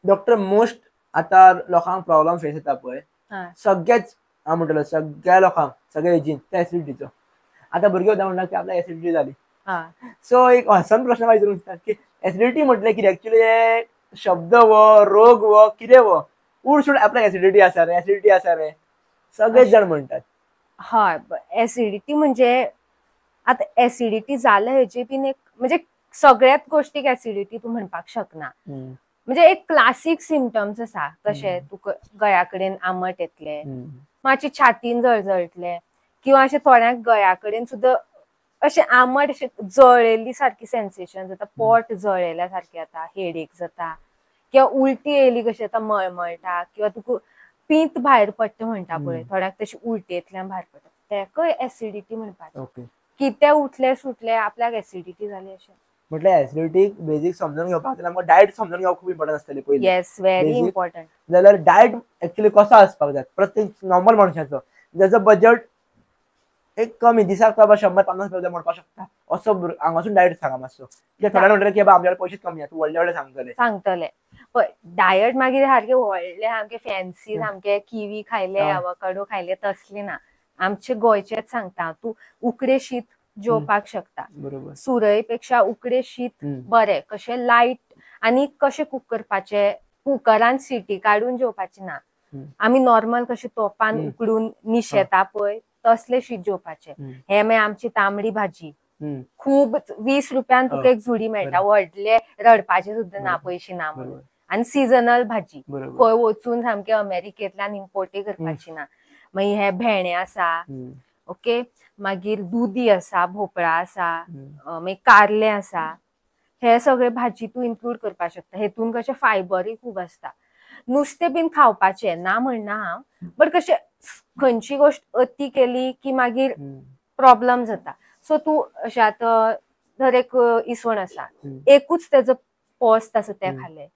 Doctor, most आता लोकांक problem face येता पळय, सगळेच हांव म्हणटलो सगळ्या लोकांक सगळ्या एजीन ते एसिडिटीचो. आतां भुरगे सुद्दां म्हणटा की आपल्याक एसिडिटी जाली. सो एक हसन प्रश्न विचारूंक दिसता की एसिडिटी म्हटलें कितें एक्चुअली? शब्द वो रोग वो कितें वो? उठसूठ आपल्याक एसिडिटी आसा रे, एसिडिटी आसा रे, सगळेच जाण म्हणटात. हय, एसिडिटी म्हणजे आतां एसिडिटी जाल्या हेजी बीन एक, म्हणजे सगळ्याच गोष्टीक एसिडिटी तूं म्हणपाक शकना. म्हणजे एक क्लासीक सिमटम्स आसा, कशे तुका गळ्या कडेन आमट येतले, मातशी छातीन जळजळटले, किंवा अशें थोड्यांक गळ्या कडेन सुद्दां अशें आमट अशें जळिल्ली सारकी सेन्सेशन जाता, पोट जळिल्ल्या सारकें जाता, हेडेक जाता, किंवा उलटी येयली कशी जाता, मळमळटा, किंवा तुका पींत भायर पडटा म्हणटा पळय, थोड्यांक तशी उलटेंतल्यान भायर पडटा, तेकय एसिडिटी म्हणपाचें. कितें उठले सुटले आपल्याक एसिडिटी जाली अशें. म्हटल्यार एसिडिटी बेजीक समजून घेवपाक जाल्यार आमकां डायट समजून घेवप खूब इम्पॉर्टंट आसतलें पयलीं. Yes, very important. जाल्यार डायट एक्चुअली कसो आसपाक जाय प्रत्येक नॉर्मल मनशाचो, जाचो बजट एक कमी, दिसाक बाबा 100-50 रुपया म्हणपाक शकता, असो हांगासून डायट सांगा मातसो. कित्याक थोड्या म्हणटलें की बाबा आमच्या पयशेच कमी आसा, तूं व्हडले व्हडले सांगतले. सांगतले पळय डायट मागीर सारके व्हडले सामके फॅन्सी सामके किवी खायले, अवकाडो खायले तसले ना. आमचे गोंयचेच सांगता, तूं उकडे शीत जेवपाक शकता. बरोबर. सुरय पेक्षा उकडे शीत बरें, कशें लायट आनी कशें कूक करपाचें, कुकरान सिटी काडून जेवपाचें ना. आमी नॉर्मल कशें तोपान उकडून निशेता पळय तसले शीत जेवपाचें. हे मागीर आमची तांबडी भाजी खूब 20 रुपयान तुका एक जुडी मेळटा, व्हडले रडपाचे सुद्दां ना, पयशे ना म्हणून. आनी सिजनल भाजी, खंय वचून सामके अमेरिकेंतल्यान इम्पोर्टय करपाची ना. मागीर हे भेंडे आसा, ओके, मागीर दुदी आसा, भोपळा आसा, मागीर कारले आसा, हे सगळे भाजी तूं इन्क्लूड करपाक शकता. हेतून कशें फायबरूय खूब आसता. नुस्तें बीन खावपाचें ना म्हणना हांव, बट कशें खंयची गोश्ट अती केली की मागीर प्रॉब्लम जाता. सो तूं अशें आतां धर एक इसवण आसा, एकूच तेजो पोस्त आसा तें खालें,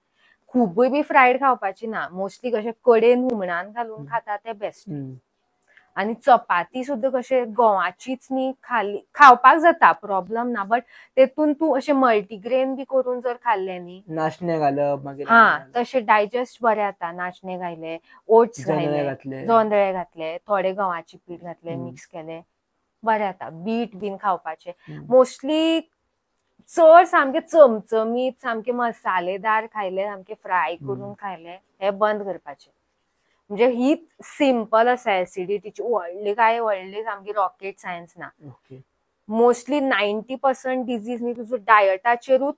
खुबूय बी फ्रायड खावपाची ना. मोस्टली कशें कडेन हुमणान घालून खाता तें बेस्ट. आनी चपाती सुद्दां कशें गंवाचीच न्ही खाली खावपाक जाता, प्रॉब्लम ना, बट तेतून तूं अशें मल्टीग्रेन बी करून जर खाल्लें न्ही, नाचणे घालप मागीर, हा तशें डायजेस्ट बरें जाता. नाचणे घायले, ओट्स घायले, जोंदळे घातले, थोडे गंवाचे पीठ घातले, मिक्स केले, बरें जाता. बीट बीन खावपाचें मोस्टली चड सामके चमचमीत सामके मसालेदार खायले, सामके फ्राय करून खायले, हे बंद करपाचें. म्हणजे ही सिंपल आसा एसिडिटीची, व्हडली काय व्हडली सामकी रॉकेट सायन्स ना. मोस्टली 90% डिजीज न्ही तुजो डायटाचेरूच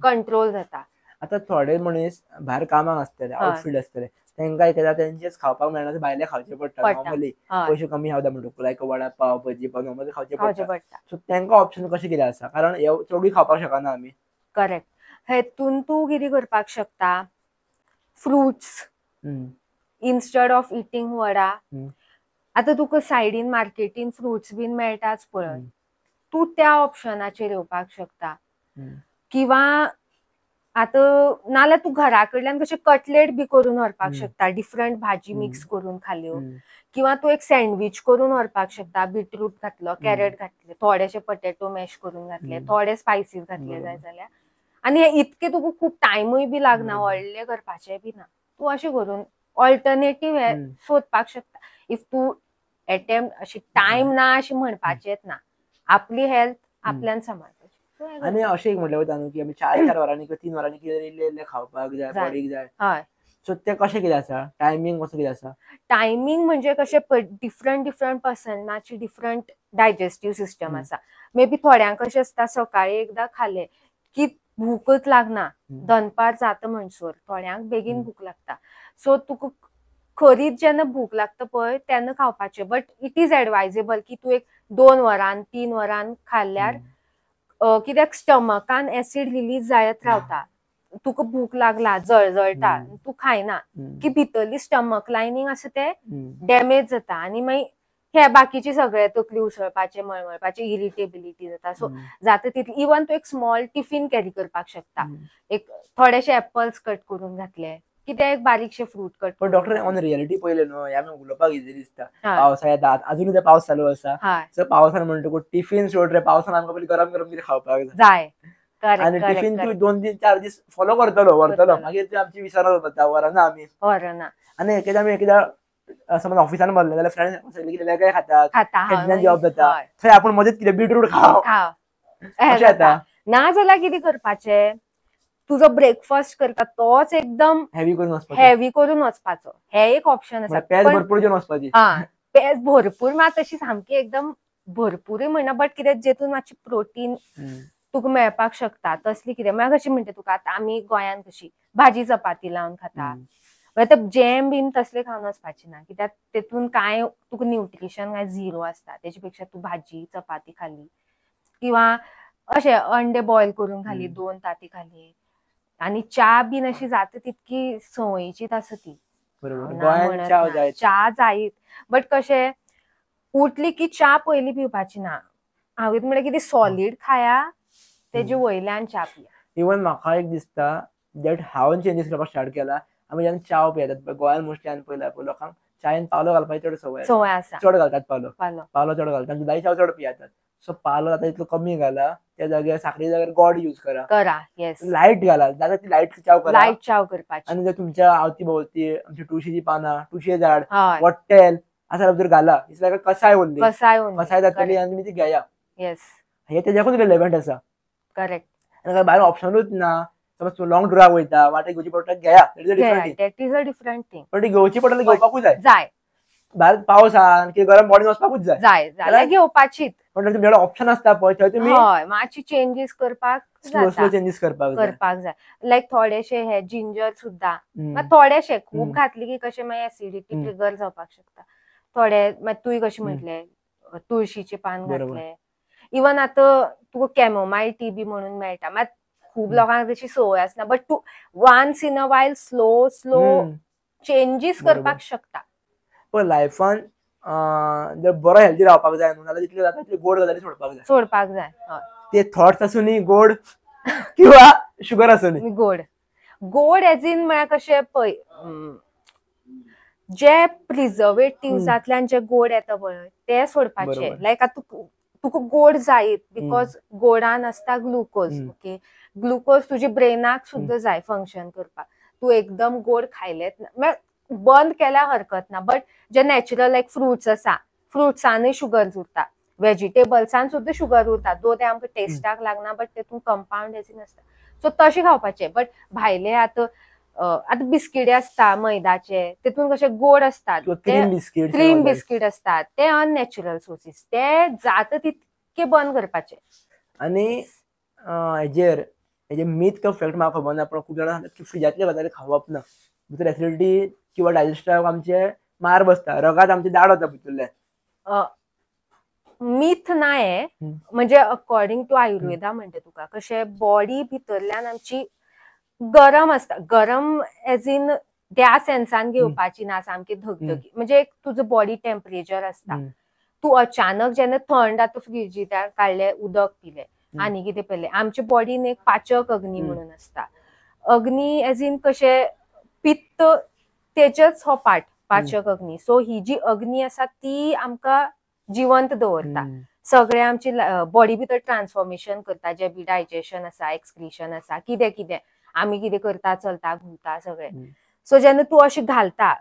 कंट्रोल जाता. आता थोडे मनीस भायर कामाक आसतले, आउटफील्ड आसतले, तांकां एकदा तेंचेच खावपाक मेळना, भायले खावचे पडटा नॉर्मली, पयशे कमी खावता म्हणटकूच लायक वडा पाव, भजी पाव नॉर्मली खावचे पडटा. सो तांकां ऑप्शन कशें कितें आसा, कारण चडूय खावपाक शकना आमी. करेक्ट. हेतून तूं कितें करपाक शकता, fruits instead of eating vada. आतां तुका सायडीन मार्केटीन फ्रुट्स बीन मेळटाच पळय, तूं त्या ऑप्शनाचेर येवपाक शकता. किंवा आतां नाल्यार तूं घरा कडल्यान कशें कटलेट बी करून व्हरपाक शकता, डिफरंट भाजी मिक्स करून खाल्यो, किंवा तूं एक सँडवीच करून व्हरपाक शकता, बीटरूट घातलो, कॅरट घातले, थोडेशे पटेटो मॅश करून घातले, थोडे स्पायसीस घातले जाय जाल्यार. आनी हे इतके तुका खूब टायमूय बी लागना, व्हडलें करपाचें बी ना. तूं अशें करून ऑल्टरनेटीव हे सोदपाक शकता. If तूं एटेम्प्ट अशी टायम ना अशें म्हणपाचेंच ना, आपली हेल्थ आपल्यान सांबाळपाची. आनी अशें एक म्हटलें वता न्हू की आमी 4-4 वरांनी किंवा 3 वरांनी कितें इल्लें इल्लें खावपाक जाय, बॉडीक जाय. हय. सो तें कशें कितें आसा, टायमींग कसो कितें आसा? टायमींग म्हणजे कशें डिफरंट डिफरंट पर्सनाची डिफरंट डायजेस्टीव सिस्टम आसा. मे बी थोड्यांक कशें आसता सकाळी एकदां खालें की भूकच लागना, दनपार जाता म्हणसर, थोड्यांक बेगीन भूक लागता. सो तुका खरीच जेन्ना भूक लागता पळय तेन्ना खावपाचें, बट it is advisable की तूं एक 2 वरान 3 वरान खाल्ल्यार, कित्याक स्टमकान एसिड रिलीज जायत रावता. तुका भूक लागला, जळजळटा, तूं खायना की भितरली स्टमक लायनींग आसा ते डॅमेज जाता, आनी मागीर हे बाकीचे सगळे तकली उसळपाचे, मळमळपाचे, इरिटेबिलिटी जाता. सो जाता तितली इवन तूं एक स्मॉल टिफीन कॅरी करपाक शकता, एक थोडेशे एपल्स कट करून घातले, कितें एक बारीकशे फ्रूट कट. पण डॉक्टर ऑन रियलिटी पळयलें न्हू, हे आमी उलोवपाक इजी दिसता, पावसाळ्यांत अजून पावस चालू आसा, सो पावसान म्हणटकूच टिफीन सोड रे, पावसान आमकां पयलीं गरम गरम कितें खावपाक जाय. आनी टिफिन तूं 2 दीस 4 दीस फॉलो करतलो व्हरतलो, मागीर ते आमची विसरत वता, व्हरना आमी व्हरना. आनी एकदा आमी एकदा समज ऑफिसान भरले जाल्यार फ्रेंड सगळे कितें वेगळे खातात, कॅन्टीनान जेवप जाता, थंय आपूण मदींच कितें बीटरूट खाव अशें जाता. ना जाल्यार कितें करपाचें, तुजो ब्रेकफास्ट करता तोच एकदम हेवी करून वचपाचो, हेवी करून वचपाचो, हे एक ऑप्शन आसा. पेज भरपूर जेवन वचपाची, हा पेज भरपूर मात तशी सामकी एकदम भरपूरय म्हणना, बट कितें जेतून मातशी प्रोटीन तुका मेळपाक शकता तसली कितें. म्हळ्यार कशी म्हणटा तुका, आतां आमी गोंयांत कशी भाजी चपाती लावन खाता, आतां जॅम बीन तसले खावन वचपाची ना, कित्याक तेतून कांय तुका न्यूट्रिशन काय झिरो आसता. तेजे पेक्षा तूं भाजी चपाती खाली किंवा अशें अंडे बॉयल करून खाली, 2 ताती खाली, आनी च्या बीन अशी जाता तितकी संवयचीच आसा ती. च्या जायत, बट कशें उठली की च्या पयली पिवपाची ना. हांव कितें म्हणल्यार कितें सॉलीड खाया, तेजे वयल्यान च्या पिया. इवन म्हाका एक दिसता that हांवें चेंजीस करपाक स्टार्ट केला, आमी जेन्ना च्या पियेतात गोंयांत मोस्टली हांवें पळयला लोकांक च्यायेन पालो घालपाची चड संवय, संवय आसा, चड घालतात पालो, पालो चड घालतात, दुदाची च्या चड पियेतात. सो पालो आतां इतलो कमी घाला, त्या जाग्यार साकरी जाग्यार गोड यूज करा, करा येस, लायट घाला, जाल्यार ती लायट च्याव करा, लायट च्याव करपाची. आनी जर तुमच्या आवती भोवती आमची तुळशीची पानां, तुळशी झाड, वट्टेल आसा भितर घाला, it's लायक कसाय उरली, कसाय जातली आनी तुमी ती घेया. येस, हे तेज्याकूच रिलेवंट आसा. करेक्ट. आनी भायर ऑप्शनूच ना, समज तूं लॉंग टुराक वयता, वाटेक घेवची पडटा घेया, that is a different thing, पण ती घेवची पडटा घेवपाकूच जाय, जाय. भायर पावस आहा कितें गरम बॉडीन वचपाकूच जाय, जाय जाल्यार घेवपाचीच. पण तुमच्याकडे ऑप्शन आसता पळय थंय तुमी हय मातशी चेंजीस करपाक स्लो स्लो चेंजीस करपाक जाय. लायक थोडेशे हे जिंजर सुद्दां मात थोडेशे खूब घातली की कशें मागीर एसिडिटी ट्रिगर जावपाक शकता. थोडे मागीर तुवें कशें म्हटलें तुळशीचें पान घातलें, इवन आतां तुका कॅमोमायल टी बी म्हणून मेळटा, मात खूब लोकांक तशी संवय आसना, बट तूं once in a while slow slow changes करपाक शकता. पण लायफान जर बरो हेल्दी रावपाक जाय न्हू जाल्यार जितले जाता तितले गोड गजाली सोडपाक जाय, सोडपाक जाय. ते थॉट्स आसूनी गोड किंवा शुगर आसूनी गोड, गोड एज इन म्हळ्यार कशें पळय जे प्रिजर्वेटिव्सांतल्यान जे गोड येता पळय ते सोडपाचे. लायक आतां तुका गोड जायत because गोडान आसता ग्लुकोज, ओके, ग्लुकोज तुजे ब्रेनाक सुद्दां जाय फंक्शन करपाक. तूं एकदम गोड खायलेंच ना, बंद केल्यार हरकत ना, but J natural like fruits आसा, फ्रुट्सानूय शुगर उरता, वेजिटेबल्सान सुद्दां शुगर उरता, दो ते आमकां टेस्टाक लागना, बट तेतून कंपाउंड एसीड आसता, सो तशें खावपाचें. बट भायले आतां आतां बिस्किटी आसता मैदाचे, तेतून कशे गोड आसतात, क्रीम बिस्कीट आसतात, ते अननॅचरल सोर्सीस, ते जाता तितके बंद करपाचे. आनी हेजेर हेजे मीथ का फॅक्ट म्हाका खबर ना, पण खूब जाणां सांगतात की फ्रिजांतले गजाली खावप ना, भितर एसिडिटी किंवा डायजेस्टाक आमचे मार बसता, रगात आमचे दाड वता भितरल्यान. मीथ ना हे, म्हणजे अकॉर्डिंग टू आयुर्वेदा म्हणटा तुका कशें बॉडी भितरल्यान आमची गरम आसता, गरम एज इन त्या सेन्सान घेवपाची ना, सामकी धगधगी, म्हणजे एक तुजो बॉडी टेम्परेचर आसता. तूं अचानक जेन्ना थंड आतां फ्रिजींतल्यान काडलें उदक पिलें आनी कितें पिलें, आमच्या बॉडीन एक पाचक अग्नी म्हणून आसता. अग्नी एज इन कशें पित्त तेजेच हो पार्ट पाचक अग्नी, सो ही जी अग्नी आसा ती आमकां जिवंत दवरता, सगळे आमची बॉडी भितर ट्रान्सफॉर्मेशन करता, जे बी डायजेशन आसा, एक्सक्रिशन आसा, कितें कितें आमी कितें करता, चलता घुंवता सगळें. सो जेन्ना तूं अशें घालता,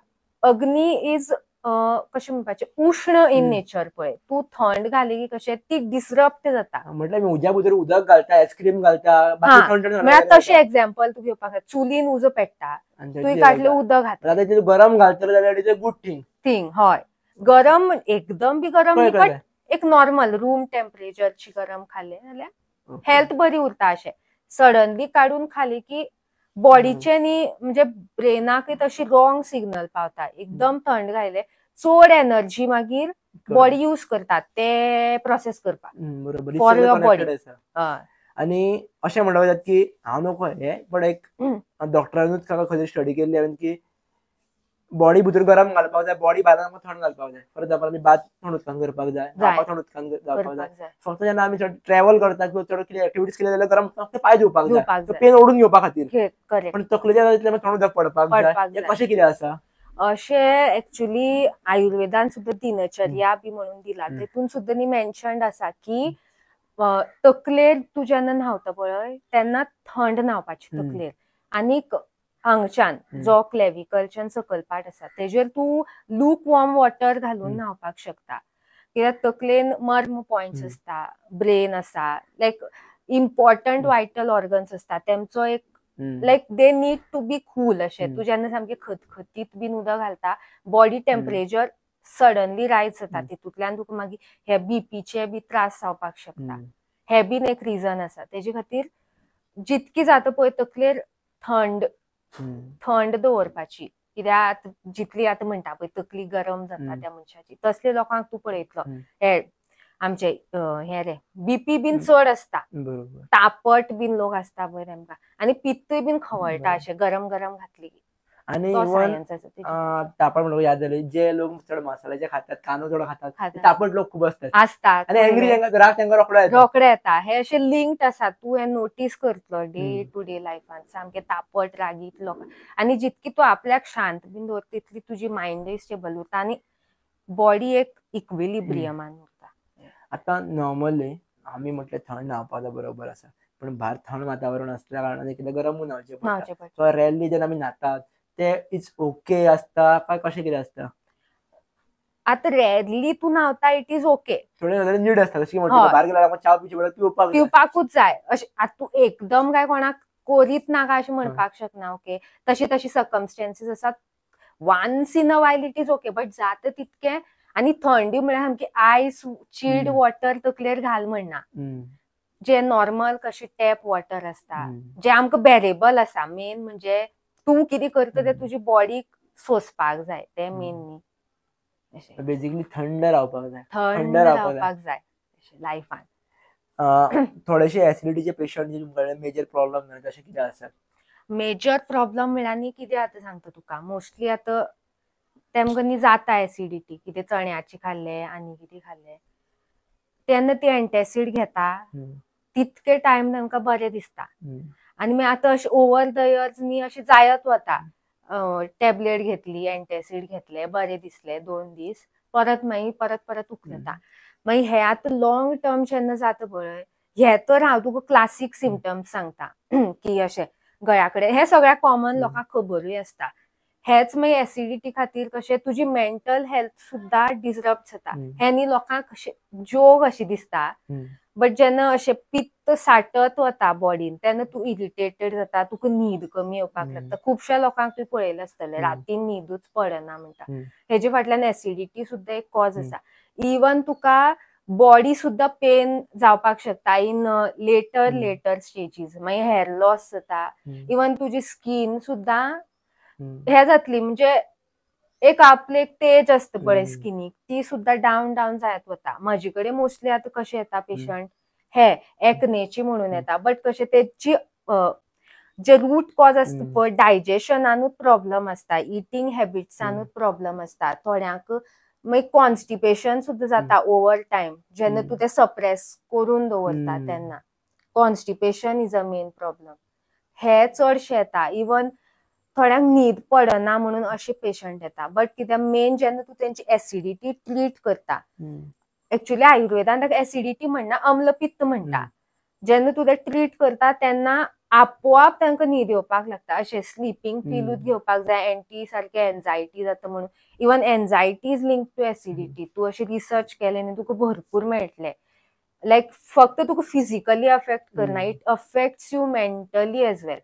अग्नी is कशें म्हणपाचें उश्ण इन नेचर, पळय तूं थंड घाली की कशें ती डिसरप्ट जाता. म्हटल्यार उज्या भितर उदक घालता, आयस्क्रीम घालता, म्हळ्यार तशें एग्जाम्पल तूं घेवपाक जाय, चुलीन उजो पेट्टा, तुवें काडलें उदक घातलें, गरम घालतलें जाल्यार it is a good thing thing. हय गरम एकदम बी गरम न्ही, बट एक नॉर्मल रूम टेम्परेचरची गरम खालें जाल्यार हेल्थ बरी उरता. अशें सडनली काडून खाली की बॉडीचे न्ही म्हणजे ब्रेनाकय तशी रॉंग सिग्नल पावता, एकदम थंड घायले चड एनर्जी मागीर बॉडी यूज करता ते प्रोसेस करपाक, फॉर your body. आनी अशें म्हणपाक जाता की हांव नको हे, पण एक डॉक्टरानूच खंय स्टडी केल्ली हांवें की बॉडी भितर गरम घालपाक जाय, बॉडी भायर आमकां थंड घालपाक जाय. फॉर एग्जाम्पल आमी बात थंड उदकान करपाक जाय, न्हांवपाक थंड उदकान जावपाक जाय. फक्त जेन्ना आमी चड ट्रॅवल करता किंवा चड कितें एक्टिविटीज केले जाल्यार गरम फक्त पांय धुवपाक जाय, पेन ओडून घेवपा खातीर. पण तकलेच्या जाय थंड उदक पडपाक जाय. कशें कितें आसा अशें एक्चुअली आयुर्वेदान सुद्दां दिनचर्या बी म्हणून दिला, तेतून सुद्दां न्ही मेन्शन्ड आसा की तकलेर तूं जेन्ना न्हांवता पळय तेन्ना थंड न्हांवपाची तकलेर आनीक हांगच्यान जो क्लेविकलच्यान सकयल पार्ट आसा तेजेर तूं लूक वॉर्म वॉटर घालून न्हांवपाक शकता. कित्याक तकलेन मर्म पॉयंट्स आसता, ब्रेन आसा, लायक इम्पॉर्टंट वायटल ऑर्गन्स आसता तेमचो एक like they need to be cool. अशें तूं जेन्ना सामकें खतखतीत बीन उदक घालता बॉडी टेम्परेचर सडनली रायज जाता, तितूंतल्यान तुका मागीर हे बीपीचे बी त्रास जावपाक शकता. हे बीन एक रिजन आसा. तेजे खातीर जितकी जाता पळय तकलेर थंड थंड दवरपाची. कित्याक जितली आतां म्हणटा पळय तकली गरम जाता त्या मनशाची, तसले लोकांक तूं पळयतलो हे आमचे हे रे बीपी बीन चड आसता, तापट बीन लोक आसता पळय तेमकां, आनी पित्तूय बीन खवळटा अशें गरम गरम घातली की. आनी तापट म्हणून याद जाली, जे लोक चड मसाल्याचे खातात, कांदो चड खातात, तापट लोक खूब असतात आनी एंग्री राग तांकां रोखडो येता. हे अशे लिंक्ड आसा, तूं हे नोटीस करतलो डे टू डे लायफान सामके तापट रागीट लोक. आनी जितकी तूं आपल्याक शांत बीन दवर तितली तुजी मायंडय स्टेबल उरता आनी बॉडी एक इक्विलिब्रियमान उरता. आतां नॉर्मली आमी म्हटलें थंड न्हांवपाक बरोबर आसा, पण भायर थंड वातावरण असल्या कारणान एकदां गरम न्हांवचें पडटा. सो रेरली जेन्ना आमी न्हातात ते it's okay आसता काय कशें कितें आसता? आतां रेरली तूं न्हांवता it is okay, थोडे नीड आसता जशें म्हणटा भायर गेल्यार च्या पिवची पडटा, पिवपाक पिवपाकूच जाय अशें. आतां तूं एकदम काय कोणाक कोरीत नाका अशें म्हणपाक शकना. ओके, तशी तशी सर्कमस्टेन्सीस आसात, once in a while it is okay, but जाता तितकें. आनी थंडी म्हळ्यार सामकी आयस चिल्ड वॉटर तकलेर घाल म्हणना, जे नॉर्मल कशें टॅप वॉटर आसता जे आमकां बेरेबल आसा. मेन म्हणजे तूं कितें करता तें तुजी बॉडीक सोंसपाक जाय, तें मेन न्ही. बेसिकली थंड रावपाक जाय, थंड रावपाक जाय लायफान. थोडेशे एसिडिटीचे पेशंट मेजर प्रॉब्लम तशें कितें आसा? मेजर प्रॉब्लम म्हळ्यार न्ही कितें आतां सांगता तुका, मोस्टली आतां तेमकां न्ही जाता एसिडिटी, कितें चण्याची खाल्ले आनी कितें खाल्ले तेन्ना ती एंटेसीड घेता, तितके टायम तांकां बरें दिसता. आनी मागीर आतां अशें ओवर the years न्ही अशें जायत वता, टॅबलेट घेतली, एंटेसीड घेतले, बरें दिसलें 2 दीस, परत मागीर परत परत उखलता. मागीर हे आतां लॉंग टर्म जेन्ना जाता पळय, हे तर हांव तुका क्लासीक सिमटम्स सांगता की अशें गळ्या कडेन, हे सगळ्या कॉमन लोकांक खबरूय आसता. हेच मागीर एसिडिटी खातीर कशें तुजी मेंटल हेल्थ सुद्दां डिसरप्ट जाता. हे न्ही लोकांक अशें जोक अशें दिसता, बट जेन्ना अशें पित्त साठत वता बॉडीन तेन्ना तूं इरिटेटेड जाता, तुका न्हीद कमी येवपाक लागता. खुबश्या लोकांक तुवें पळयलें आसतलें रातीन न्हीदूच पडना म्हणटा, हेजे फाटल्यान एसिडिटी सुद्दां एक कॉज आसा. इवन तुका बॉडी सुद्दां पेन जावपाक शकता इन लेटर लेटर स्टेजीस, मागीर हेर लॉस जाता, इवन तुजी स्कीन सुद्दां हे जातली, म्हणजे एक आपले एक तेज आसता पळय स्किनीक, ती सुद्दां डावन डावन जायत वता. म्हजे कडेन मोस्टली आतां कशें येता पेशंट हे एक्नेची म्हणून येता, बट कशें तेची जे रूट कॉज आसता पळय डायजेशनानूच प्रॉब्लम आसता, इटींग हॅबिट्सानूच प्रॉब्लम आसता. थोड्यांक मागीर कॉन्स्टिपेशन सुद्दां जाता ओवर टायम, जेन्ना तूं तें सप्रेस करून दवरता तेन्ना constipation is a main problem. हे चडशे येता. इवन थोड्यांक न्हीद पडना म्हणून अशे पेशंट येता, बट कित्याक मेन जेन्ना तूं तेंची एसिडिटी ट्रीट करता, एक्चुअली आयुर्वेदान ताका एसिडिटी म्हणना, अम्लपित्त म्हणटा. जेन्ना तूं तें ट्रीट करता तेन्ना आपोआप तांकां न्हीद येवपाक लागता. अशें स्लिपींग पिलूच घेवपाक जाय, एंटी सारके एन्जायटी जाता म्हणून. Even anxiety is link to acidity. तूं अशें रिसर्च केलें न्ही तुका भरपूर मेळटलें. लायक फक्त तुका फिजिकली अफेक्ट करना, it affects you mentally as well.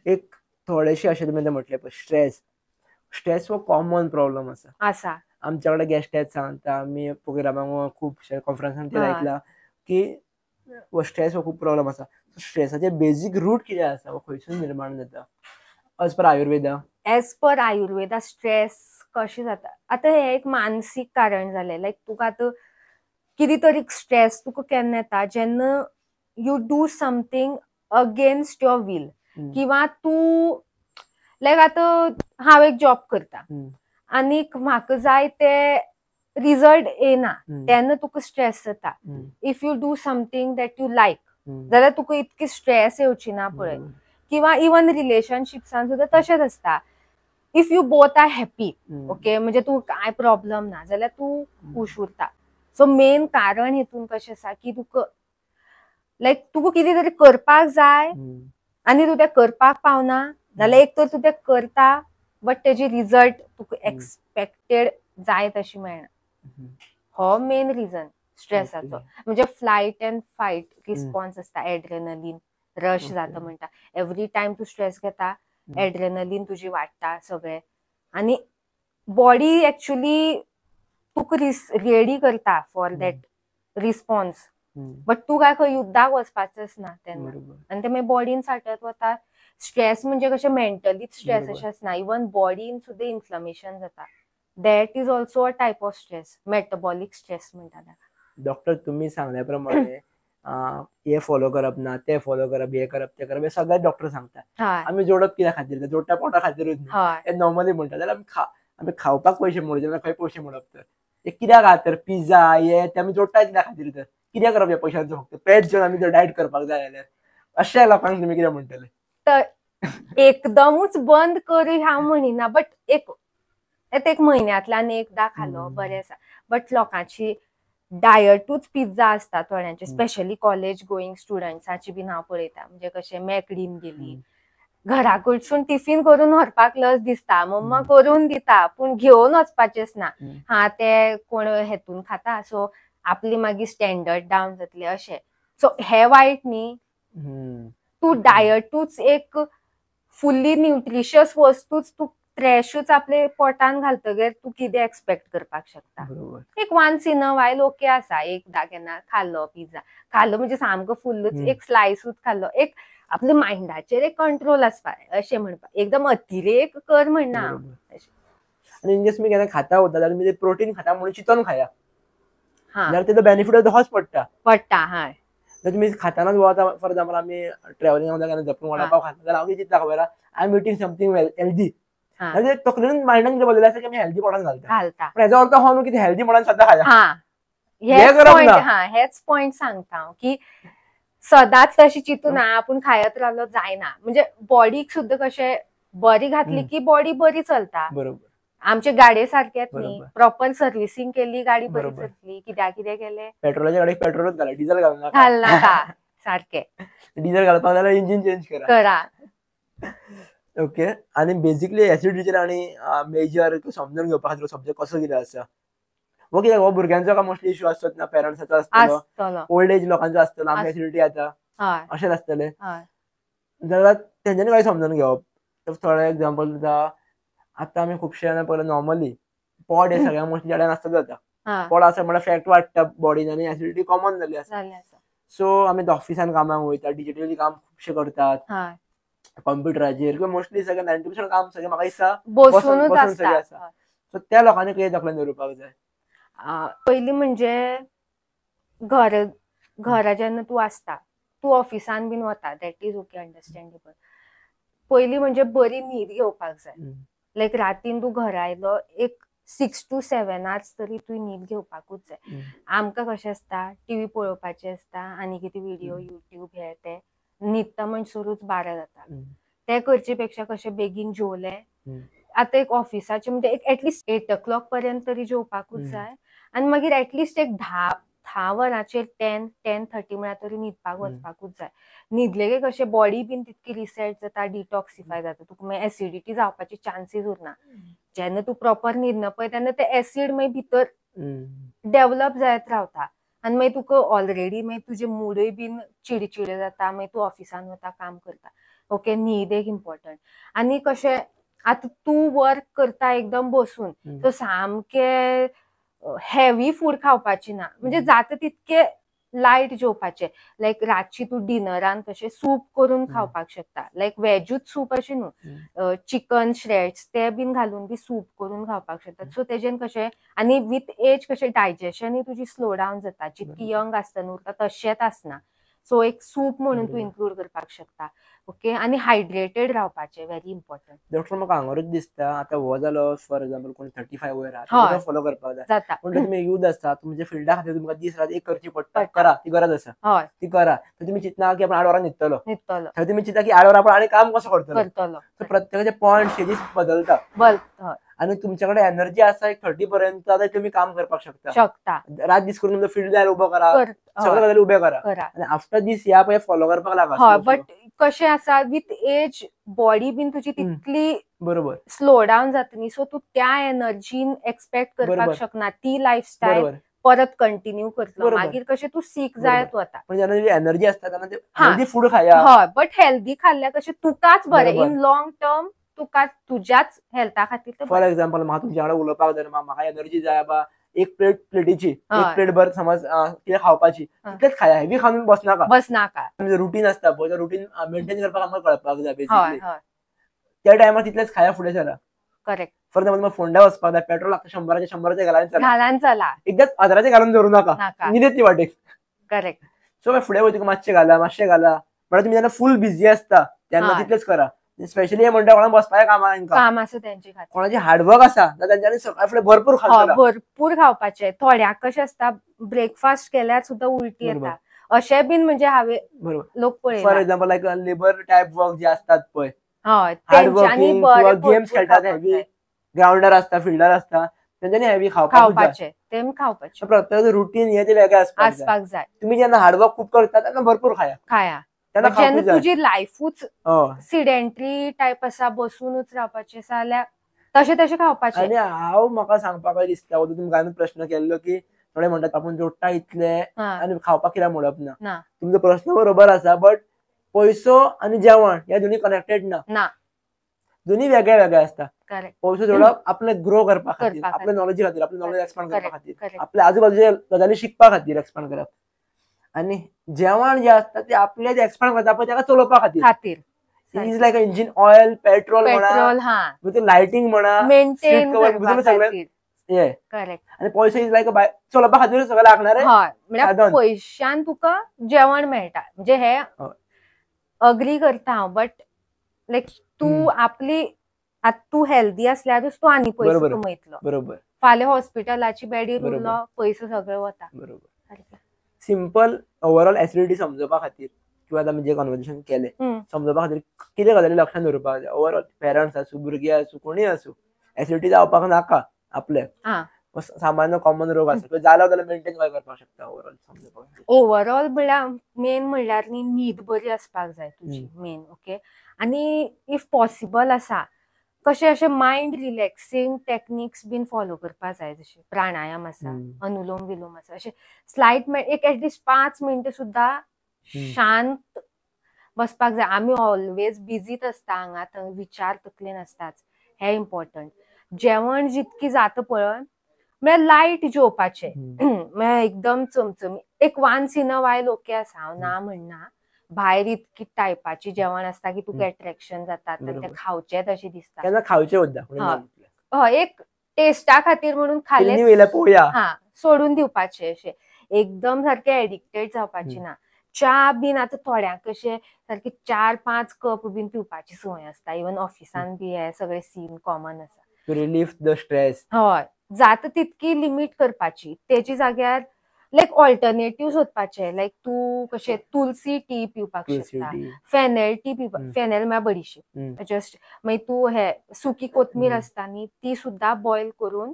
एक थोडेशे अशें तुमी म्हटलें पळय स्ट्रेस, स्ट्रेस हो कॉमन प्रॉब्लम आसा आसा. आमच्या कडेन गेस्ट सांगता, आमी प्रोग्रामांक खुबशे कॉन्फरन्सान ते आयकला की हो स्ट्रेस हो खूब प्रॉब्लम आसा. स्ट्रेसाचे बेजीक रूट कितें आसा, हो खंयसून निर्माण जाता as per Ayurveda? As per Ayurveda stress कशें जाता आतां हें एक मानसीक कारण जालें. लायक तुका आतां कितें तरी स्ट्रेस तुका केन्ना येता, जेन्ना you do something against your will, किंवा तूं लायक आतां हांव एक जॉब करता आनीक म्हाका जाय ते रिजल्ट येना तेन्ना तुका स्ट्रेस जाता. If you do something that you like जाल्यार तुका इतकी स्ट्रेस येवची ना पळय. किंवा इवन रिलेशनशिप्सान सुद्दां तशेंच आसता. If you both are happy, okay, म्हणजे तूं कांय प्रॉब्लम ना जाल्यार तूं खूश उरता. सो मेन कारण हेतून कशें आसा की तुका लायक तुका कितें तरी करपाक जाय आनी तूं तें करपाक पावना, नाल्यार एक तर तूं तें करता बट तेजी रिजल्ट तुका एक्सपेक्टेड जाय तशी मेळना. हो मेन रिजन स्ट्रेसाचो. म्हणजे फ्लायट अँड फायट रिस्पॉन्स आसता, एड्रेनलीन रश जाता म्हणटा. एवरी टायम तूं स्ट्रेस घेता एड्रेनलीन तुजी वाडटा सगळे, आनी बॉडी एक्चुअली तुका रेडी करता फॉर that response, but तूं काय खंय युद्धाक वचपाचेच ना तेन्ना, आनी ते मागीर बॉडीन साठत वता. स्ट्रेस म्हणजे कशें मेंटलीच स्ट्रेस अशें आसना, इवन बॉडीन सुद्दां इन्फ्लमेशन जाता. That is also a type of stress, metabolic stress म्हणटा ताका. डॉक्टर तुम्ही सांगल्या प्रमाणे हे फॉलो करप ना, ते फॉलो करप, हे करप ते करप, हे सगळे डॉक्टर सांगता. आमी जोडप कित्या खातीर? जोडटा पोटा खातीरूच न्हू, हे नॉर्मली म्हणटा. जाल्यार आमी खावपाक पयशे मोडचे जाल्यार खंय पयशे मोडप तर? हे कित्याक आहा तर पिझ्झा हे ते आमी जोडटा कित्या खातीर तर? कित्याक करप ह्या पयशांचो? फक्त पेज जेवन आमी जर डायट करपाक जाय जाल्यार अशा लोकांक तुमी कितें म्हणटले? तर एकदमूच बंद करूय हांव म्हणिना, बट एक एक म्हयन्यांतल्यान एकदां खालो बरें आसा. बट लोकांची डायटूच पिझ्झा आसता थोड्यांचे, स्पेशली कॉलेज गोईंग स्टुडंट्साची बीन हांव पळयता. म्हणजे कशें मॅकडीन गेली, घरा कडसून टिफिन करून व्हरपाक लज दिसता, मम्मा करून दिता पूण घेवन वचपाचेच ना. हा ते कोण हेतून खाता, सो आपली मागीर स्टँडर्ड डावन जातले अशें. सो हे वायट न्ही, तूं डायटूच एक फुल्ली न्यूट्रिशियस वस्तूच तूं ट्रॅशूच आपले पोटान घालतगीर तूं कितें एक्सपेक्ट करपाक शकता? एक once in a while okay आसा, एकदां केन्ना खाल्लो पिझ्झा खाल्लो म्हणजे सामको फुल्लूच एक स्लायसूच खाल्लो, एक आपल्या मायंडाचेर एक कंट्रोल आसपाक अशें म्हणपाक, एकदम अतिरेक कर म्हणना. आनी इनकेस मी केन्ना खाता वता जाल्यार मी प्रोटीन खाता म्हणून चिंतून खाया, जाल्यार तेजो बेनिफीट होच पडटा पडटा. हय, जर तुमी खातानाच वता, फॉर एग्जाम्पल आमी ट्रॅव्हलिंग वता केन्ना जपून वडापाव खाता जाल्यार हांव कितें चिंतता खबर आहा, I am eating something healthy, तकलेन मायंडान कितें बदललें आसा की आमी हेल्दी पोटान घालता, पण हेजो अर्थ हो न्हू की हेल्दी पोटान सदां खाया. हेच पॉयंट सांगता हांव की सदांच तशें चिंतून आपूण खायत रावलो जायना. म्हणजे बॉडीक सुद्दां कशें बरी घातली की बॉडी बरी चलता. बरोबर, आमचे गाडये सारकेच न्ही, प्रॉपर सर्विसींग केली गाडी बरी चलतली, कित्याक कितें केलें पेट्रोलाच्या गाडयेक पेट्रोलूच घाला, डिझल घालनाका घालनाका सारकें, डिझल घालपाक जाल्यार इंजिन चेंज करा. ओके, आनी बेसिकली एसिडिटीचेर आनी मेजर समजून घेवपा खातीर सब्जेक्ट कसो कितें आसा हो कित्याक हो भुरग्यांचो काय मोस्टली इश्यू आसतोच ना, पेरंट्साचो आसतलो, ओल्ड एज लोकांचो आसतलो, आमकां एसिडिटी जाता अशेंच आसतलें, जाल्यार तेंच्यांनी काय समजून घेवप. थोडे एग्जाम्पल दिता, आतां आमी खुबशे जाणां पळयला नॉर्मली पोट हे सगळ्यांक मोस्टली चेड्यान आसता जाता, पोट आसा म्हणल्यार फॅट वाडटा बॉडीन आनी एसिडिटी कॉमन जाल्ली आसा. सो आमी ऑफिसान कामाक वयता, डिजिटली काम खुबशे करतात कंप्युटराचेर किंवा मोस्टली सगळें 90% काम सगळें म्हाका दिसता बसूनच आसता. सो त्या लोकांनी कितें तकलेन दवरपाक जाय? पयलीं म्हणजे घर घरा जेन्ना तूं आसता, तूं ऑफिसान बीन वता, that is okay understandable. पयलीं म्हणजे बरी न्हीद घेवपाक जाय. लायक रातीन तूं घरा आयलो एक 6 to 7 आवर्स तरी तूं न्हीद घेवपाकूच जाय. आमकां कशें आसता, टीव्ही पळोवपाचें आसता आनी कितें व्हिडियो युट्यूब हे ते, न्हिदता म्हणसरूच 12 जाता. ते करचे पेक्षा कशें बेगीन जेवलें, आतां एक ऑफिसाचें म्हणजे एक एटलिस्ट 8 o'clock पर्यंत तरी जेवपाकूच जाय, आनी मागीर एटलिस्ट एक 10 वरांचेर 10-10:30 म्हळ्यार तरी न्हिदपाक वचपाकूच जाय. न्हिदले की कशें बॉडी बीन तितकी रिसेट जाता, डिटॉक्सिफाय जाता, तुका मागीर एसिडिटी जावपाची चान्सीस उरना. जेन्ना तूं प्रॉपर न्हिदना पळय तेन्ना ते एसिड मागीर भितर डेवलप जायत रावता आनी मागीर तुका ऑलरेडी मागीर तुजे मुडूय बीन चिडचिडे जाता, मागीर तूं ऑफिसान वता काम करता. ओके, न्हीद एक इम्पॉर्टंट. आनी कशें आतां तूं वर्क करता एकदम बसून, सो सामकें हेवी फूड खावपाची ना, म्हणजे जाता तितके लायट जेवपाचें. लायक रातची तूं डिनरान कशें सूप करून खावपाक शकता, लायक वेजूच सूप अशें न्हू, चिकन श्रेड्स ते बीन घालून बी सूप करून खावपाक शकता. सो तेजेन कशें, आनी विथ एज कशें डायजेशनूय तुजी स्लो डावन जाता, जितकी यंग आसतना उरता तशेंच आसना. सो एक सूप म्हणून तूं इन्क्लूड करपाक शकता. ओके, आनी हायड्रेटेड रावपाचें व्हेरी इम्पॉर्टंट. डॉक्टर म्हाका हांगारूच दिसता आतां हो जालो फॉर एग्जाम्पल कोण 35 वयर आहा फॉलो करपाक जाय, जाता. पूण तुमी यूथ आसता तुमच्या फिल्डा खातीर तुमकां दीस रात एक करची पडटा, करा, ती गरज आसा, ती करा. तर तुमी चिंतना की आपण 8 वरां न्हिदतलो, थंय तुमी चिंता की 8 वरां आपण आनी काम कसो करतलो. प्रत्येकाचे पॉयंट स्टेजीस बदलता आनी तुमच्या कडेन एनर्जी आसा एक 30 पर्यंत जाल्यार तुमी काम करपाक शकता. रात दीस करून तुमचो फिल्ड जाल्यार उबो करा, सगळें गजाली उबे करा आनी आफ्टर दीस ह्या पळय फॉलो करपाक लागा. बट कशें आसा विथ एज बॉडी बीन तुजी तितली बरोबर स्लो डावन जाता न्ही, सो तूं त्या एनर्जीन एक्सपेक्ट करपाक शकना, ती लायफस्टायल परत कंटिन्यू करतलो. मागीर कशें तूं सीक जायत वता. पण जेन्ना एनर्जी आसता तेन्ना हेल्दी फूड खाया. हय, बट हेल्दी खाल्ल्यार कशें तुकाच बरें इन लॉंग टर्म, तुका तुज्याच हेल्था खातीर. फॉर एग्जाम्पल म्हाका तुमच्या वांगडा उलोवपाक जाय, म्हाका एनर्जी जाय बा, एक प्लेट प्लेटीची एक प्लेट भर समज कितें खावपाची तितलेंच खाया, हेवी खावन बसनाका बसनाका. रुटीन आसता पळय, रुटीन मेंटेन करपाक आमकां कळपाक जाय बेसिकली. त्या टायमार तितलेंच खाया फुडें सरा. करेक्ट. फॉर एग्जाम्पल फोंड्या वचपाक जाय, पेट्रोल लागता 100 100 घालून चला, चला एकदाच 1000 घालून दवरूं नाका, न्हीद ती वाटेक. करेक्ट. सो फुडें वयतकच मातशें घाला मातशें घाला, म्हळ्यार तुमी जेन्ना फूल बिजी आसता तेन्ना तितलेंच करा. स्पेशली हे म्हणटा कोणाक बसपाचें काम आहा, काम आसा तेंचे खातीर, कोणाचें हार्डवर्क आसा तेंच्यांनी सकाळ फुडें भरपूर खावपाक, भरपूर खावपाचें. थोड्यांक कशें आसता ब्रेकफास्ट केल्यार सुद्दां उलटी येता अशें बीन, म्हणजे हांवें लोक पळयला. For example like labour type work जे असतात पळय, हय, तेंच्यांनी गेम्स खेळटात, हेवी ग्रावंडार आसता, फिल्डार आसता, तेंच्यांनी हेवी खावपाचें, तेमी खावपाचें. प्रत्येकाचें रुटीन हें तें वेगळें आसपाक जाय. तुमी जेन्ना हार्डवर्क खूब करता तेन्ना भरपूर खाया खाया, जेन्ना तुजी लायफूच सिडेंटरी टायप आसा, बसूनच रावपाचें जाल्यार तशें तशें खावपाचें. आनी हांव म्हाका सांगपाक दिसता, तुमकां हांवें प्रश्न केल्लो की थोडे म्हणटात आपूण जोडटा इतले आनी खावपाक कित्याक म्हणप ना. तुमचो प्रश्न बरोबर आसा, बट पयसो आनी जेवण ह्या दोनी कनेक्टेड ना, दोनी वेगळे वेगळे आसता. पयसो जोडप आपले ग्रो करपा खातीर, आपले नॉलेजी खातीर, आपले नॉलेज एक्सपांड करपा खातीर, आपल्या आजूबाजूच्या गजाली शिकपा खातीर एक्सपांड करप, आनी जेवण जे आसता ते आपले जे एक्सपांड करता पळय ताका चलोवपा खातीर. Is like engine oil, petrol म्हणा, लायटींग म्हणा, मेंटेन सगळें. करेक्ट. आनी पयसो is like चलोवपा खातीर सगळें लागणार. हय, म्हळ्यार पयशान तुका जेवण मेळटा, म्हणजे हे अग्री करता हांव, बट लायक तूं आपली आतां तूं हेल्दी असल्यारूच तूं आनी पयसो कमयतलो. बरोबर. फाल्यां हॉस्पिटलाची बेडीर उरलो पयसो सगळो वता. बरोबर. सिंपल ओवरऑल एसिडिटी समजोवपा खातीर किंवा आमी जे कॉन्वर्सेशन केलें समजोवपा खातीर कितें गजाली लक्षांत दवरपाक जाय. ओवरऑल पेरंट्स आसूं, भुरगीं आसूं, कोणूय आसूं, एसिडिटी जावपाक नाका आपले सामान्य कॉमन रोग आसा जालो जाल्यार मेंटेन काय करपाक शकता ओवरऑल समजोवपाक. ओवरऑल म्हणल्यार मेन म्हणल्यार न्ही न्हीद बरी आसपाक जाय तुजी मेन. ओके, आनी if possible आसा कशें अशें मायंड रिलॅक्सिंग टेक्निक्स बीन फॉलो करपाक जाय, जशें प्राणायाम आसा, अनुलोम विलोम आसा, अशें स्लायट एक एटलिस्ट 5 मिनटां सुद्दां शांत बसपाक जाय. आमी ऑलवेज बिजीत आसता, हांगा थंय विचार तकलेन आसताच, हें इम्पॉर्टंट. जेवण जितकी जाता पळय म्हळ्यार लायट जेवपाचें, म्हळ्यार एकदम चमचमी एक once in a while okay आसा, हांव ना म्हणना. भायर इतकी टायपाची जेवण आसता की तुका एट्रॅक्शन जाता, ते खावचें तशें दिसता, केन्ना खावचें उरता. हय, एक टेस्टा खातीर म्हणून खालें हा सोडून दिवपाचें, अशें एकदम सारकें एडिक्टेड जावपाचें ना. च्या बीन आतां थोड्यांक कशें सारकी 4-5 कप बीन पिवपाची संवय आसता, इवन ऑफिसान बी हे सगळे सीन कॉमन आसा. To relief the stress. हय, जाता तितकी लिमीट करपाची, तेच्या जाग्यार लायक ऑल्टरनेटिव्ह सोदपाचे, लायक तूं कशें तुलसी टी पिवपाक शकता, फेनेल टी पिवपाक, फेनेल म्हळ्यार बडीशेप जस्ट, मागीर तूं हे सुकी कोथमीर आसता न्ही ती सुद्दां बॉयल करून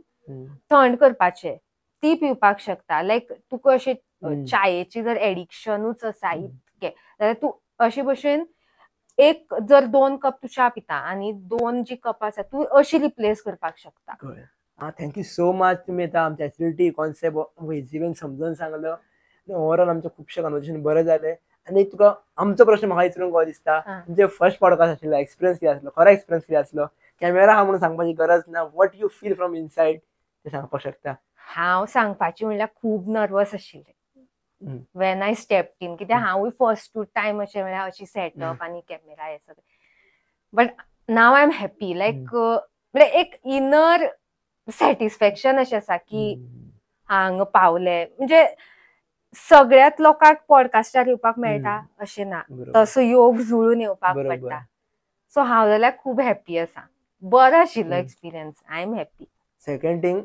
थंड करपाचे, ती पिवपाक शकता. लायक तुका अशें चायेची जर एडिक्शनूच आसा इतकें जाल्यार तूं अशे भशेन एक जर 2 कप तूं च्या पिता आनी 2 जी कप आसा तूं अशी रिप्लेस करपाक शकता. Thank you so much, तुमी आतां आमच्या एसिडिटी कॉन्सेप्ट इझी समजून सांगलो. ओवरऑल आमचें खुबशें कॉन्वर्सेशन बरें जालें. आनी तुका आमचो प्रश्न म्हाका विचारूंक कसो दिसता, तुमचें फर्स्ट पॉडकास्ट आशिल्लो एक्सपिरियन्स कितें आसलो, खरो एक्सपिरियन्स कितें आसलो, कॅमेरा आहा म्हणून सांगपाची गरज ना, what you feel from inside तें सांगपाक शकता. हांव सांगपाची म्हणल्यार खूब नर्वस आशिल्लें when I stepped in, कित्याक हांवूय फर्स्ट टायम अशें म्हणल्यार अशी सेटअप आनी कॅमेरा हे सगळें, but now I am happy. Like म्हळ्यार एक इनर सॅटिस्फॅक्शन अशें आसा की हांगा पावले, म्हणजे सगळ्यात लोकांक पॉडकास्टार येवपाक मेळटा अशें ना, तसो योग जुळून येवपाक पडटा. सो हांव जाल्यार खूब हॅप्पी आसा, बरो आशिल्लो experience, I am happy. Second thing,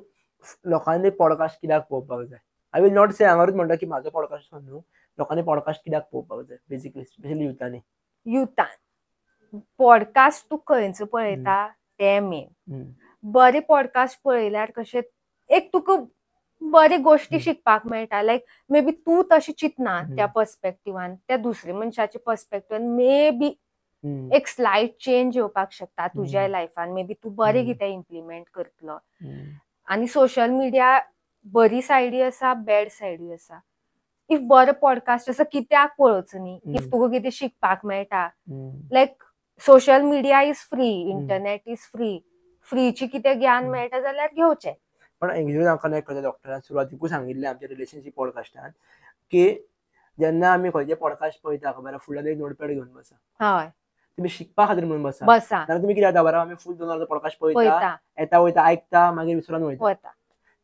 लोकांनी पॉडकास्ट कित्याक पळोवपाक जाय? I will not से हांगारूच म्हणटा की म्हाजो पॉडकास्ट न्हू, लोकांनी पॉडकास्ट कित्याक पळोवपाक जाय बेसिकली, स्पेशली युथांनी. युथान पॉडकास्ट तूं खंयचो पळयता तें मेन. बरे पॉडकास्ट पळयल्यार कशें एक तुका बरे गोष्टी शिकपाक मेळटा. लायक मे बी तूं तशें चिंतना त्या पर्सपेक्टिवान, त्या दुसऱ्या मनशाच्या पर्सपेक्टिवान मे बी एक स्लायट चेंज येवपाक शकता तुज्या लायफान, मे बी तूं बरें कितें इम्प्लिमेंट करतलो. आनी सोशल मिडिया बरी सायडूय आसा, बॅड सायडूय आसा. If बरो पॉडकास्ट आसा कित्याक पळोवचो न्ही, if तुका कितें शिकपाक मेळटा. Like social media is free, internet is free, फ्रीची कितें ज्ञान मेळटा जाल्यार घेवचें. पण एक्चुअली हांव कनेक्ट करता डॉक्टरान सुरवातीकूच सांगिल्लें आमच्या रिलेशनशीप पॉडकास्टान की जेन्ना आमी खंयचे पॉडकास्ट पळयता खबर फुडल्यान एक नोटपॅड घेवन बसा, हय, तुमी शिकपा खातीर म्हणून बसा. जाल्यार तुमी कितें जाता बरं, आमी फूल 2 वरां पॉडकास्ट पळयता, येता वयता आयकता, मागीर विसरून वयता.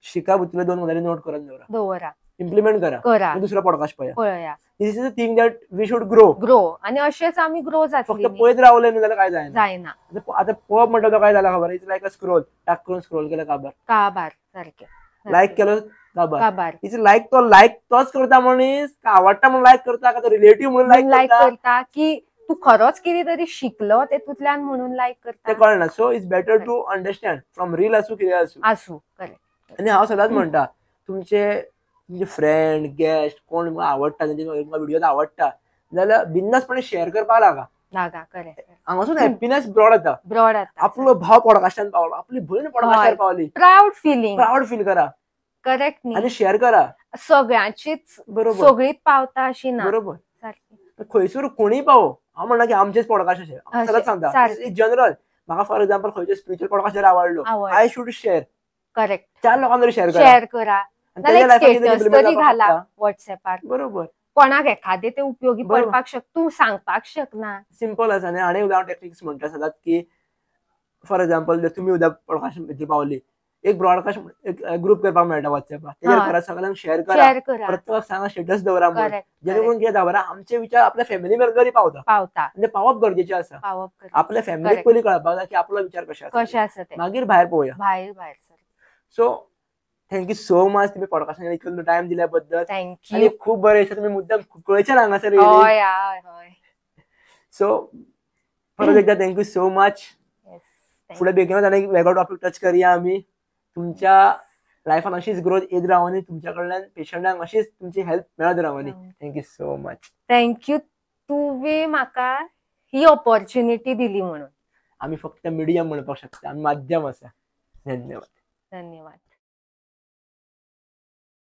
शिका भितरले 2 गजाली नोट करून दवरा, इम्प्लिमेंट करा, दुसरो पॉडकास्ट पळया. This is a thing that we should grow. Grow आनी अशेंच आमी ग्रो जातली. फक्त पळयत रावले न्हू जाल्यार काय जायना. आतां पळोवप म्हणटा तो काय जाला खबर, it's like a scroll, टाक करून स्क्रोल केलं काबार काबार, सारकें लायक केलो काबार काबार. It's like तो लायक तोच करता मनीस, आवडटा म्हणून लायक करता का तो रिलेटीव म्हणून लायक करता की तूं खरोच कितें तरी शिकलो तेतूंतल्यान म्हणून लायक करता, तें कळना. So it's better to understand from reel आसूं कितें आसूं आसूं. करेक्ट. आनी हांव सदांच म्हणटा तुमचे तुमचे फ्रेंड गेस्ट कोण तुमकां आवडटा, तेंचे तुमकां व्हिडियोज आवडटा जाल्यार बिंदासपणे शेअर करपाक लागा. करेक्ट. हांगासून हॅप्पीनेस ब्रॉड जाता, ब्रॉड जाता. आपलो भाव पॉडकास्टान पावलो, आपली भयण पॉडकास्टार पावली, प्रावड फिलिंग, प्रावड फील करा. करेक्ट. आनी शेअर करा सगळ्यांचीच, बरोबर, सगळीच पावता अशी ना, बरोबर. खंयसर कोणीय पावो, हांव म्हणना की आमचेच पॉडकास्ट अशें, हांव सदांच सांगता इन जनरल. म्हाका फॉर एक्झाम्पल खंयचे स्पिरिच्युअल पॉडकास्ट जर आवडलो, I should share. Correct. 4 लोकांक तरी शेअर करा, शेअर करा, स्टेटस तरी घाला व्हॉट्सएपार, बरोबर. कोणाक एखादे ते उपयोगी पडपाक शकता, तूं सांगपाक शकना. सिंपल आसा. आनी एक हांव टेक्निक्स म्हणटा सदांच की फॉर एक्झाम्पल जर तुमी उद्या पॉडकास्ट भितर पावली, एक ब्रॉडकास्ट एक ग्रुप करपाक मेळटा व्हॉट्सएपार, तेजेर करा, सगळ्यांक शेअर करा, प्रत्येकाक सांगा, स्टेटस दवरा, जेणे करून कितें जाता आमचे विचार आपल्या फॅमिली मेंबर पावता पावता. आनी पावप गरजेचें आसा. आपल्या फॅमिलीक पयलीं कळपाक जाय की आपलो विचार कशे आसा, मागीर भायर पळोवया, भायर भायर. So thank you so much तुम्ही पॉडकास्टान इतलो टायम दिल्या बद्दल. Thank you. आनी खूब बरें दिसता तुमी मुद्दम कुंकळेच्यान हांगासर येयली. सो परत एकदा thank you so much. फुडें बेगीनच आनी एक वेगळो टॉपीक टच करया आमी. तुमच्या लायफान अशीच ग्रोथ येत रावनी, तुमच्या कडल्यान पेशंटांक अशीच तुमची हेल्प मेळत Rawani. Thank you so much. Thank you, तुवें म्हाका ही ऑपॉर्च्युनिटी दिली म्हणून. आमी फक्त मिडियम म्हणपाक शकता, आमी माध्यम आसा. धन्यवाद. धन्यवाद.